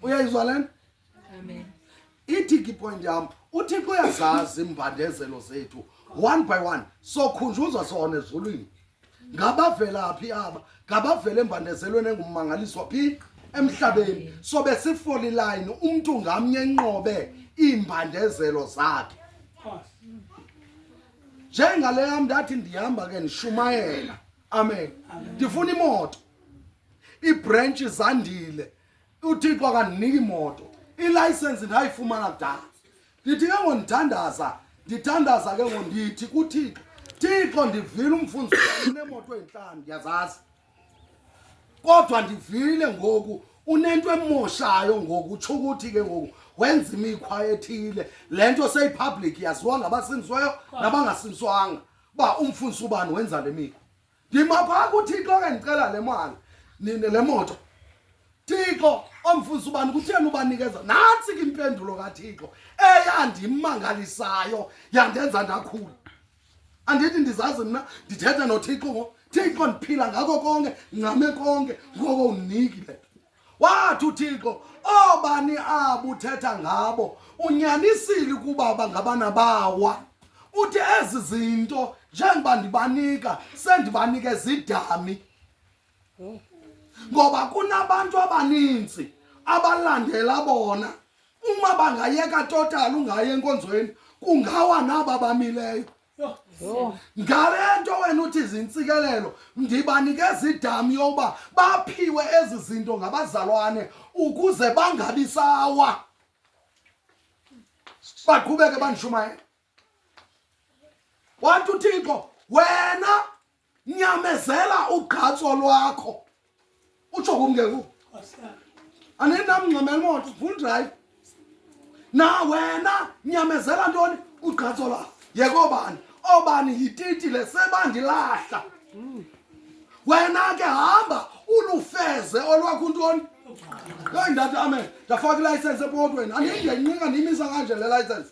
Uyayizwa lena? Amen. Ithi ke point yam, uThixo uyazazi imbandezelo zethu one by one. Sokhunjuzwa sona ezulwini. Ngabavela phi aba? Ngabavela embandezelweni engummangaliswa phi? Emhlabeni. Sobe sifoli line umuntu ngamnye enqobe iimbandezelo zakhe. Njengale yam ndathi ndihamba ke ndishumayela. Amen. Ndifuna imoto. Iibranch zandile. uthixo akandiniki imoto ilayisensi ndayifumana kudala. Ndithi ke ngondithandaza, ndithandaza ke ngondithi kuThixo, Thixo ndivile umfundisi unemoto entlanu ndiyazazi, kodwa ndivile ngoku unento emoshayo ngoku, utsho ukuthi ke ngoku wenza imikhwa ethile. Le nto seyipublic, yaziwa ngabasindisiweyo nabangasindiswanga uba umfundisi ubani wenza le mikhwa. Ndima phaa kuThixo ke ndicela le mali le moto. Thixo omfundisi ubani kutheni ubanikeza? Nantsi ke impendulo kaThixo eyandimangalisayo yandenza ndakhula. Andithi ndizazi mna ndithetha noThixo ngo Thixo ndiphila ngako konke ncame konke ngoko undiniki le nto. Wathi uThixo oobani abo uthetha ngabo unyanisile ukuba bangabana bawa. Uthi ezi zinto njengoba ndibanika sendibanikeza idami. Ngoba kunabantu abaninzi abalandela bona, uma bangayeka total ungayi enkonzweni kungawa naba bamileyo. Ngale nto wena uthi zintsikelelo ndibanikeza idami yokuba baphiwe ezi zinto ngabazalwane ukuze bangabi sawa, baqhubeke bandishumayela. Wathi uThixo wena nyamezela ugqatso lwakho. Utsho kum ke ngoku, andinamngxamela imoto, full drive na wena nyamezela ntoni ugqatso lwakho. Yekobani obani yititi le sebandilahla, wena ke hamba ulufeze olwakho ntoni. Heyi, ndathi amen, ndafaka ilayisensi epokotweni. Andindiyayinika ndiyimisa kanje le layisensi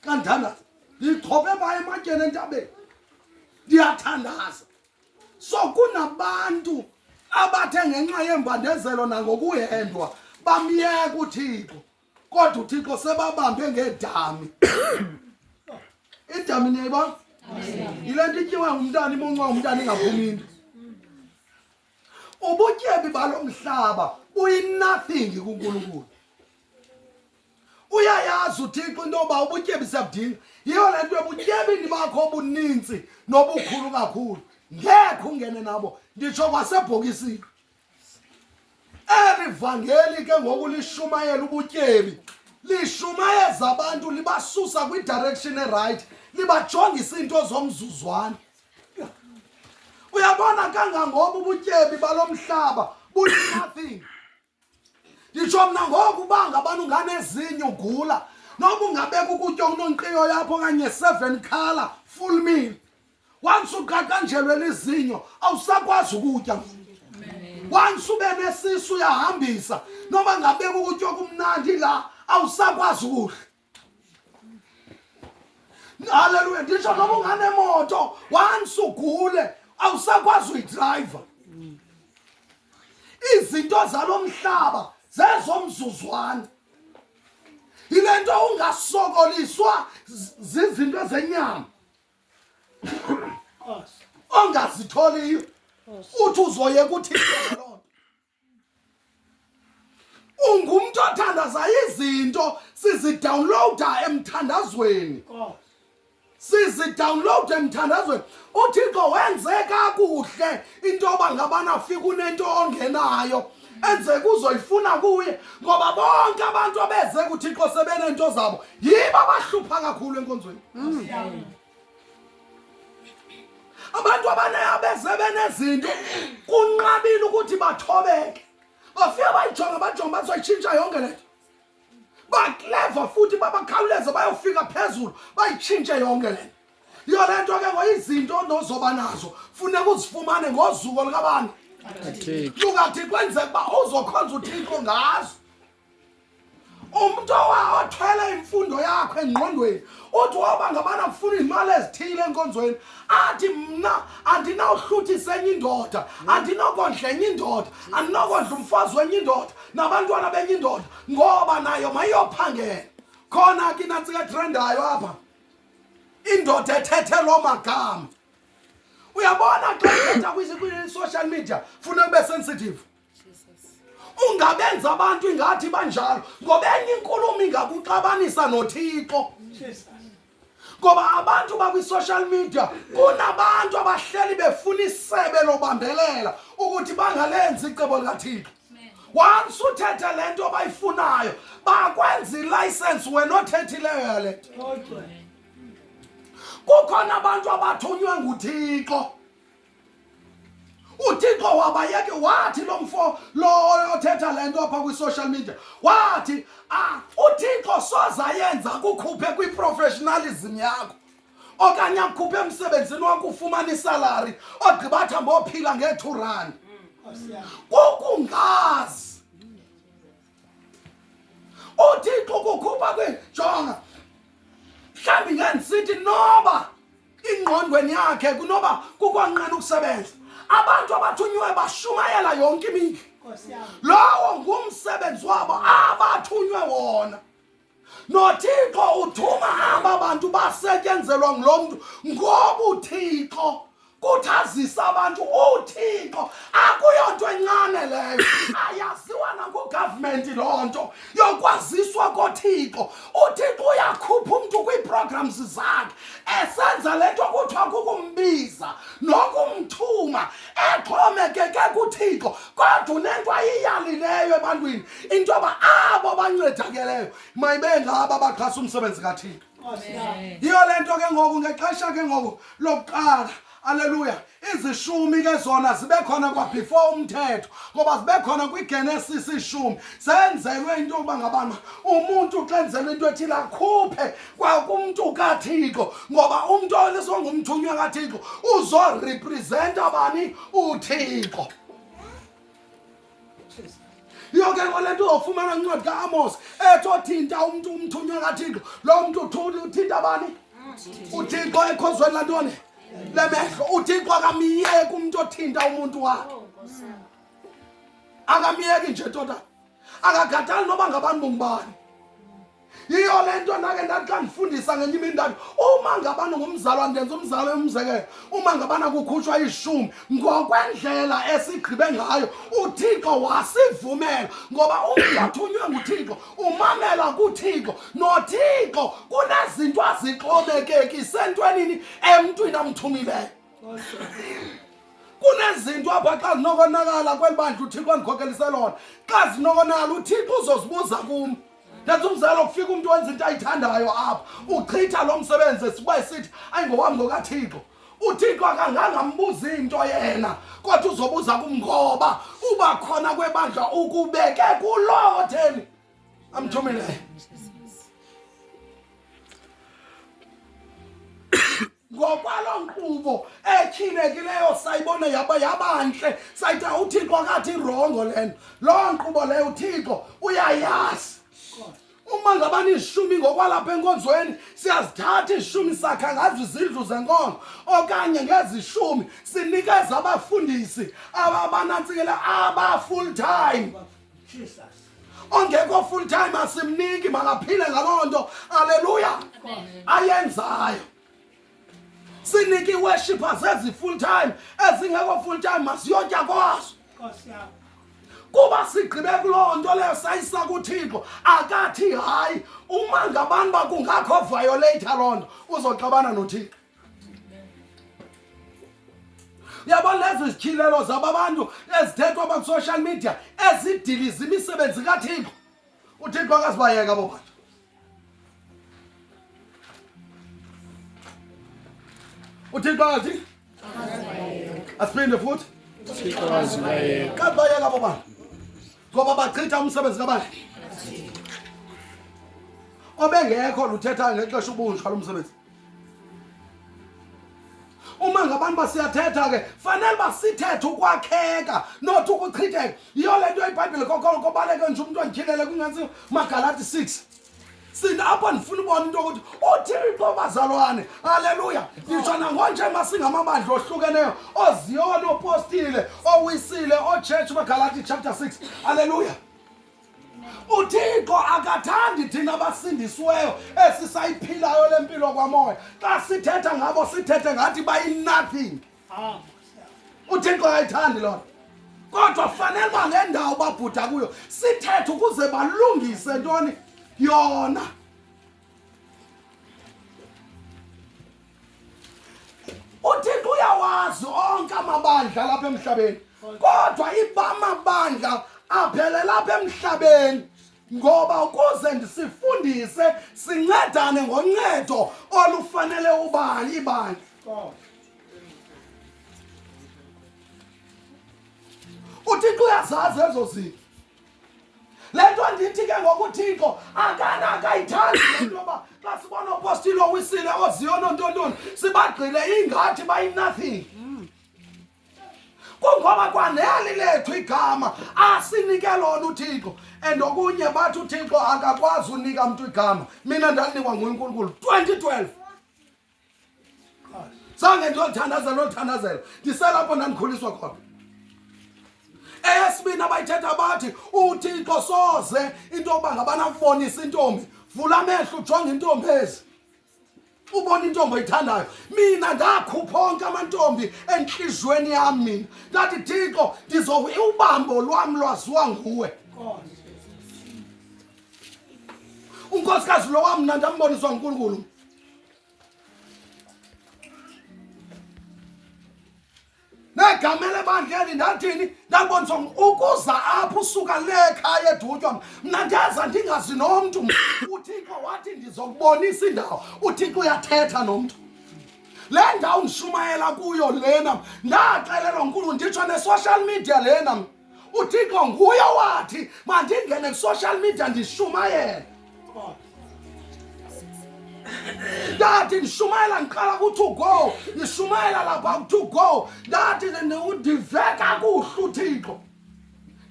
xa ndithandaza, ndichophe phaa ematyeni entabeni ndiyathandaza. So kunabantu abathe ngenxa yeembandezelo nangokuhendwa bamyeka uThixo, kodwa uThixo sebabambe ngedami. Idami niyayibona? Yile nto ityiwa ngumntana, imuncwa ngumntana ingaphumi into. Ubutyebi balo mhlaba buyi-nothing kuNkulunkulu. Uyayazi uThixo into yoba ubutyebi siyabudinga. Yiyo le nto ebutyebini bakho obuninzi nobukhulu kakhulu ngekho ungene nabo nditsho kwasebhokisini. Eli vangeli ke ngoku lishumayela ubutyebi, lishumayeza abantu, libasusa kwidirection erayithi, libajongisa iinto zomzuzwana. Uyabona kangangoba ubutyebi balo mhlaba buyi-nothing. Nditsho mna ngoku uba ngabani unganezinyo ugula, noba ungabeka ukutya okunonkqiyo yapho okanye 7 colour full meal, once uqaqanjelwe lizinyo awusakwazi ukutya. Once ube nesisu uyahambisa, noba ngabeka ukutya okumnandi la awusakwazi ukudla. Haleluya. Nditsho noba unganemoto, once ugule awusakwazi uyidrayiva. Izinto zalo mhlaba zezomzuzwana. Yile nto ungasokoliswa zizinto zenyama ongazitholiyo, uthi uzoyeka uThixo ngaloo nto. Ungumntu othandaza izinto sizidownloada emthandazweni, sizidownloada emthandazweni. UThixo wenze kakuhle into yoba ngabana fika unento ongenayo enzeka uzoyifuna kuye, ngoba bonke abantu abeze kuThixo sebeneento zabo yibo abahlupha kakhulu enkonzweni. Abantu abeze benezinto kunqabile ukuthi bathobeke, bafike bayijonga bajonga bazoyitshintsha yonke le nto. Bakleva futhi babakhawuleze bayofika phezulu bayitshintshe yonke le nto. Yiyo le nto ke ngo izinto onozoba nazo funeka uzifumane ngozuko likabani? LukaThixo, kwenzeka uba uzokhonza uThixo ngazo. Umntu othwele imfundo yakho engqondweni uthi woba ngabana kufuna iimali ezithile enkonzweni athi mna andinawuhluthisa enye indoda, andinokondla enye indoda, andinokondla umfazi wenye indoda nabantwana benye indoda ngoba nayo mayiyophangela. Khona ke inantsika etrendayo apha, indoda ethethe loo magama. Uyabona xa uthetha kwi-social media funeka ube sensitive. Ungabenza abantu ingathi banjalo ngoba enye inkulumo ingakuxabanisa noThixo. Ngoba abantu bakwi-social media kunabantu abahleli befuna isebe lobambelela ukuthi bangalenzi icebo likaThixo. Once uthethe le nto bayifunayo bakwenza ilayisensi wena othethileyo yale nto. Kukhona abantu abathunywe nguThixo. UThixo wabayeke wathi lo mfo lo othetha le nto apha kwi-social media wathi ah, uThixo soze ayenza kukhuphe kwi-professionalism yakho okanye akukhuphe emsebenzini wakho ufumana isalari ogqiba athi hambophila ngee-2 rand. Kukungazi. UThixo kukhupha kwijonga mhlawumbi ngendisithi noba ingqondweni yakhe kunoba kukwanqena ukusebenza. Abantu abathunyiwe bashumayela yonke imihla. Lowo ngumsebenzi wabo abathunywe wona. NoThixo uthuma aba bantu basetyenzelwa ngulo mntu ngoba uThixo kuthazisa abantu uThixo. Akuyonto encane leyo, ayaziwa nangugovernment loo nto yokwaziswa koThixo. UThixo uyakhupha umntu kwii-programs zakhe esenza le nto kuthiwa kukumbiza nokumthuma, exhomekeke kuThixo, kodwa unento ayiyalileyo ebantwini into yoba abo bancedakeleyo mayibe ngabo abaxhasa umsebenzi kaThixo. Yiyo le nto ke ngoku ngexesha ke ngoku lokuqala, aleluya, izishumi ke zona zibe khona kwa before umthetho, ngoba zibe khona kwiGenesis ishumi, zenzelwe into yokuba ngabana umuntu xa enzelwe into ethile akhuphe kwakumntu kaThixo, ngoba umntu olisongumthunywa kaThixo uzorepresenta bani? uThixo. Yiyo ke ngole nto uzofumana incwadi ka-Amos ethi othinta umntu umthunywa kaThixo, lo mntu uthinta bani? uThixo ekhozweni lantoni? Lemehlo. uThixo akamyeki umntu othinta umuntu wakhe, akamyeki nje tota, akakhathali noba ngabantu bungubani. Yiyo le nto ndake ndathi xa ndifundisa ngenye imini ndathi uma ngabana ngumzalwane, ndenza umzalwane umzekelo, uma ngabana kukhutshwa ishumi ngokwendlela esigqibe ngayo, uThixo wasivumela, ngoba umntu othunywe nguThixo umamela kuThixo, noThixo kunezinto azixhomekekise entwenini emntwini amthumileyo. Kunezinto apha xa zinokonakala kweli bandla uThixo andikhokelise lona, xa zinokonakala uThixo uzozibuza kum. Ndenza umzekelo, kufika umntu wenza into ayithandayo apha, uchitha lo msebenzi esiba esithi ayingowam ngokaThixo. uThixo akangangambuzi into yena, kodwa uzobuza kum, ngoba uba khona kwebandla ukubeke kulowo theni amthumileyo. Ngokwaloo nkqubo etyhilekileyo sayibona yaba yabantle, sayithi uThixo akathi irongo le nto. Loo nkqubo leyo uThixo uyayazi. Uma ngabani ishumi ngokwalapha enkonzweni, siyazithatha ishumi sakha ngazo izindlu zenkonzo, okanye ngezishumi sinikeza abafundisi abanantsikela aba full time. Ongekho full time asimniki, makaphile ngaloo nto, aleluya, ayenzayo. Sinike i-worshippers ezi full time, ezingekho full time masiyotya kwazo. Kuba sigqibe kuloo nto leyo sayisa kuThixo, akathi hayi. Uma ngabantu bakungakho violate loo nto, uzoxabana noThixo. Uyabona lezi zityhilelo zaba bantu ezithethwa bakwi-social media ezidiliza imisebenzi kaThixo, uThixo akazibayeka abo bantu. uThixo akazi asiphinde futhi uThixo akazibayeka. Kazibayeka abo bantu ngoba bachitha umsebenzi kabani obengekho luthethayo ngexesha ubunjwa lo msebenzi. Uma Uma ngabantu basiyathetha ke, fanele uba sithethe ukwakheka, not ukuchitheka. Yiyo le nto iBhayibhile kobaleke nje umntu andityhilele kwinqantsi Magalati 6. Sina apha ndifuna ubona into yokuthi uThixo bazalwane, haleluya, nditsho nangonje masingamabandla ohlukeneyo, oZiyoni, opostile, owisile, ochurch, Magalati chapter 6, haleluya. uThixo akathandi thina basindisiweyo esisayiphilayo le mpilo kwamoya. Xa sithetha ngabo sithethe ngathi bayi-nothing. UThixo akayithandi loo nto, kodwa fanele uba le ndawo babhuda kuyo sithethe ukuze balungise ntoni yona. uThixo uyawazi onke amabandla lapha emhlabeni, kodwa ibamabandla aphelela apha emhlabeni ngoba ukuze ndisifundise sincedane ngoncedo olufanele ubani ibandla. uThixo uyazazi ezo zinto. Le nto ndithi ke ngokuThixo akana akayithandi le nto yoba xa sibona opostile owisile oziyo nontontoni sibagqile ingathi bayi-nothing. Kungoba kwaneli lethu igama asinike lona uThixo. And okunye bathi uThixo akakwazi unika mntu igama. Mina ndalinikwa nguye uNkulunkulu 2012. Zange ndiyolithandazela nolithandazela, ndiselapho ndandikhuliswa khona. Eyesibini abayithetha bathi uThixo soze into yokuba ngabana kubonisa intombi, vula amehlo ujonge intombi ezi, ubona intombi oyithandayo. Mina ndakhupha onke amantombi entliziyweni yam. Mina ndathi Thixo ubambo lwam lwaziwa nguwe. Unkosikazi lo wam mna ndamboniswa nguNkulunkulu. Negama lebandla eli ndathini, ndaboniswa ukuza apha usuka le ekhaya eDutywa. Mna ndeza ndingazi nomntu. UThixo wathi ndizokubonisa indawo. UThixo uyathetha nomntu. Le ndawo ndishumayela kuyo lena ndaxelelwa nkulu, nditsho ne-social media lena uThixo nguye wathi mandingene ku-social media ndishumayele. Ndathi ndishumayela ndiqala ku-to go, ndishumayela lapha ku-to go, ndathi ndive kakuhle uThixo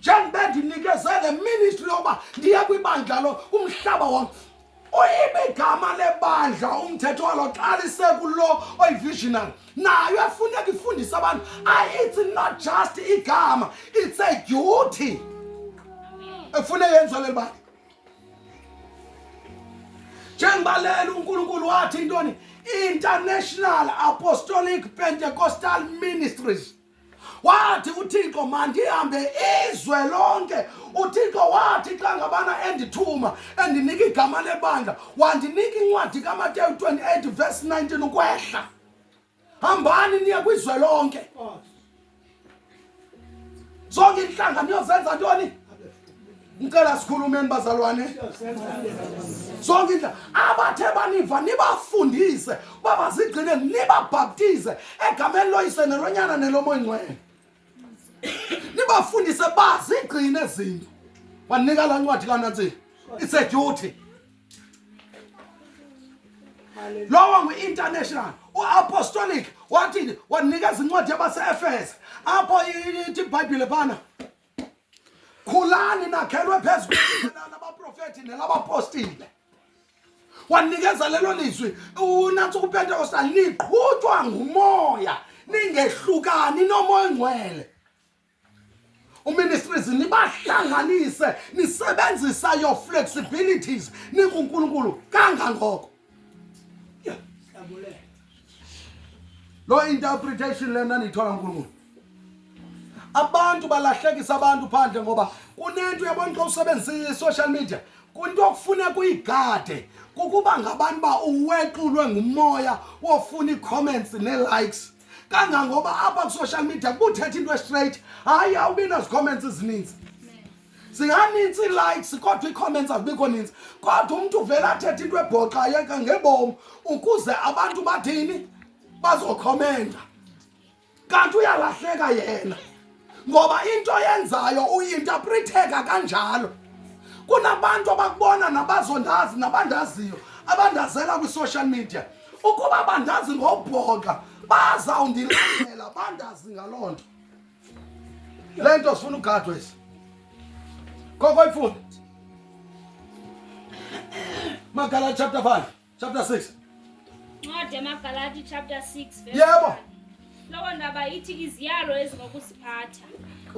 njengoba ndinikeze le ministry yokuba ndiye kwibandla lo kumhlaba wonke. Uyibe igama lebandla umthetho walo xa lisekulo oyivisionary nayo efuneka ifundise abantu. It's not just igama, it's a duty efuneka yenziwa leli bandla. Njengoba uNkulunkulu wathi intoni, International Apostolic Pentecostal Ministries, wathi uThixo mandihambe izwe lonke. UThixo wathi xa ngabana endithuma endinika igama lebandla, wandinika incwadi kaMateyu 28 verse 19 ukwehla, hambani niye kwizwe lonke, zonke inhlanga niyozenza ntoni? Ngicela sikhulumeni bazalwane. Zonke indlela abathe baniva nibafundise uba bazigcine, nibabhaptize egameni loyise nelonyana nelomoya ingcwele, nibafundise bazigcine izinto. Wanika laa ncwadi kanantsini, it's a duty. Lowo ngu-international. U-apostolic wathi wanikeza incwadi yabase-Efese apho ithi iBhayibhile phana, khulani nakhelwe phezu labaprofethi nelabapostile. Wanikeza lelo lizwi unantsi kuPentecostal, niqhutywa ngumoya, ningehlukani nomoya ongcwele. Uministries nibahlanganise nisebenzisa your flexibilities ninguNkulunkulu kangangoko. Lo interpretation lena niyithola uNkulunkulu. Abantu balahlekisa abantu phandle ngoba kunento uyabona xa usebenzisa i-social media, kunto okufuneka uyigade kukuba ngabantu ba uwequlwe ngumoya wofuna ii-comments nee-likes, kangangoba apha ku-social media kubuthetha into estraight, hayi awubi nazi-comments ezininzi. Zinganintsi ii-likes kodwa ii-comments azibikho ninzi, kodwa umntu uvele athethe into ebhoxayo ngebomi ukuze abantu bathini, bazokhomenta, kanti uyalahleka yena ngoba into yenzayo uyi-interpreteka kanjalo. Kunabantu abakubona nabazondazi nabandaziyo abandazela kwi-social media. Ukuba bandazi ngobhoka bazawundilandela bandazi ngaloo nto. Le nto sifuna ugadwa esi. Koko ifuna. Magala chapter 5, chapter 6. Ncwadi yamaGalati chapter 6 verse Yebo. 1. Hloko ndaba ithi iziyalo ezingokuziphatha.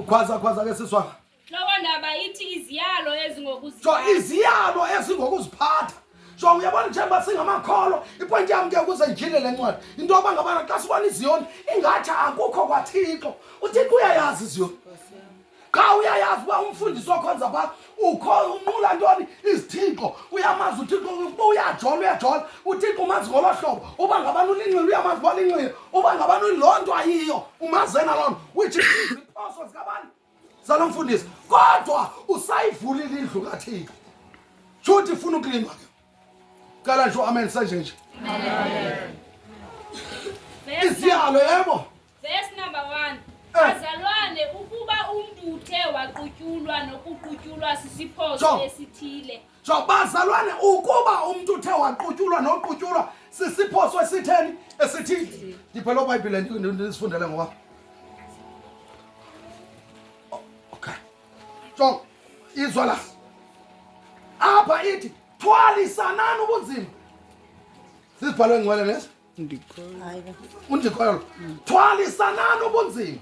Khwaza khwaza ke siswana. Hloko ndaba ithi iziyalo So ezingokuziphatha. iziyalo ezingokuziphatha. So uyabona njengoba singamakholo, ipoint yam ke ukuze ngityhile le ncwadi. Into yoba ngabana xa sibona iZiyoni ingathi akukho kwaThixo. UThixo uyayazi iZiyoni. Qha uyayazi uba umfundisi okhonza phaa ukho unqula ntoni izithixo. Uyamazi uThixo ukuba uyajola uyajola. UThixo umazi ngolo hlobo. Uba ngabana ulinxile uyamazi uba ulinxile. Uba ngabana loo nto ayiyo umaze naloo nto. Which is iziphoso zikabani? Zalo mfundisi. Kodwa usayivulile indlu kaThixo. Shuthi ifuna ukulima ke. Cela nje uamen senje nje. Iziyalo yebo. Verse number 1. Bazalwane ukuba umntu uthe waqutyulwa nokuqutyulwa sisiphoso esithile. So bazalwane ukuba umntu uthe waqutyulwa noqutyulwa sisiphoso esitheni esithile. Ndiphe loo Bhayibhile ndisifundele ngokwam. Okay. So izwa la. Apha ithi thwalisanani ubunzima. Sisibhalwe ngcwele leso. Undikholwa. Thwalisanani ubunzima.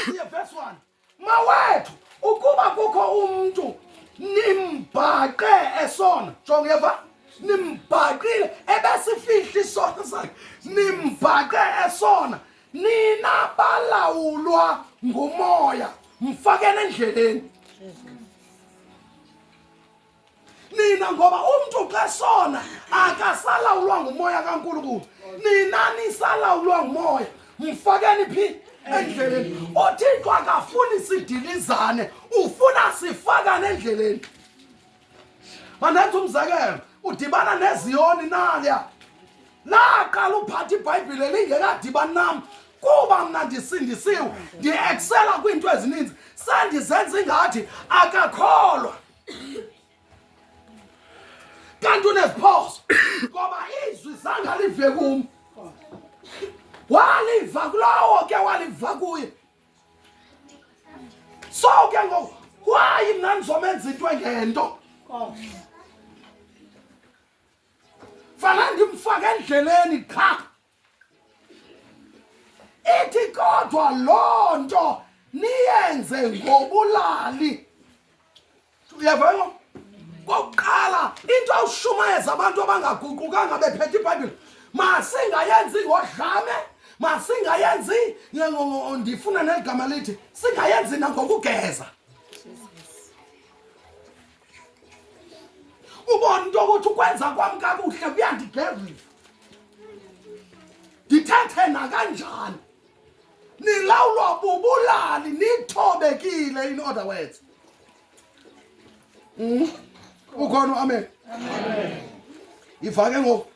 Siye verse 1. Mawethu, ukuba kukho umntu nimbhaqe esona. Jonga uyeva? Nimbhaqile ebesifihla isono sakhe. Nimbhaqe esona. Nina balawulwa ngumoya. Mfakeni endleleni. Nina ngoba umntu xa sona akasalawulwa ngumoya kaNkulunkulu. Nina nisalawulwa ngumoya. Mfakeni phi? Endleleni. UThixo akafuni sidilizane, ufuna sifakane endleleni. Mandenze umzekelo, udibana neZiyoni nalya. Laqala uphatha iBhayibhile lingekadibani nam. Kuba mna ndisindisiwe, ndi-excela kwiinto ezininzi, sendizenza ingathi akakholwa. Kanti uneziphoso ngoba izwi zange alive kum. Waliva kulowo ke waliva kuye. So ke ngoku kwayi mna ndizomenza into engento. Fanele ndimfake endleleni qha. Ithi kodwa loo nto niyenze ngobulali. Uyeva ke? Kokuqala into awushumayeza abantu abangaguqukanga bephethe iBhayibhile masingayenzi ngodlame, masingayenzi ndifuna neligama lithi singayenzi nangokugeza. Ubona into yokuthi ukwenza kwam kakuhle kuyandigezisa. Ndithethe nakanjani? Nilawulwa bubulali, nithobekile in other words. Ukhona amen. Amen. Iva ke ngoku.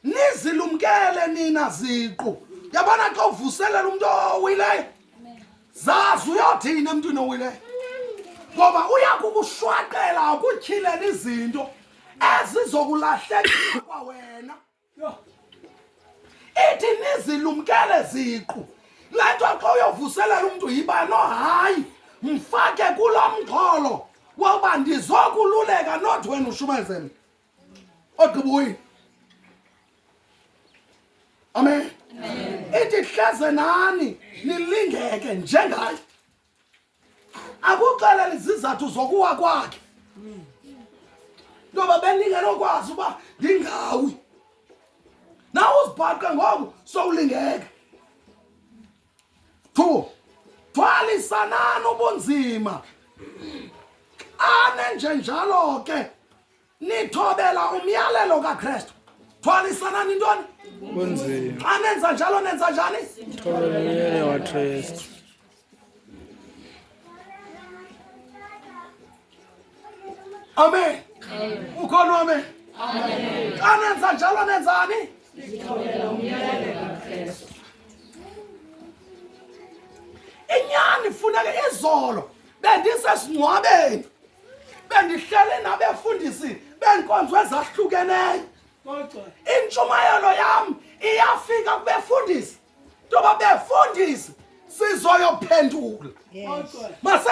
Nizilumkele nina ziqu. Yabona xa uvuselela umuntu owileyo. Zazi uyothini emntwini owileyo. Ngoba uyakukushwaqela ukutyhilela izinto ezizokulahlekisa kwawena. Ithi nizilumkele ziqu. Le nto xa uyovuselela umntu yiba no hayi mfake kulo mxholo woba ndizokululeka not wena ushumayeze mna. Ogqiba uyi. Amen. Ithi hleze nani nilingeke njengaye. Akuxelela izizathu zokuwa kwakhe. Ntoba beningenokwazi uba ndingawi. Nawe uzibhaqe ngoku sowulingeka. 2. Thwalisanani ubunzima. Xa nenjenjalo ke nithobela umyalelo kaKristu. Thwalisanani intoni? Ubunzima. Xa nenza njalo nenza njani? Thobela umyalelo kaKristu. Amen. Ukhona amen. Amen. Xa nenza njalo nenzani? Sithobela umyalelo kaKristu. Inyani funeka izolo bendisesingcwabeni. Bendihlele nabefundisi beenkonzo ezahlukeneyo. Intshumayelo yam Iyafika kubefundisi, ntoba befundisi sizoyophendula. Yes. Mase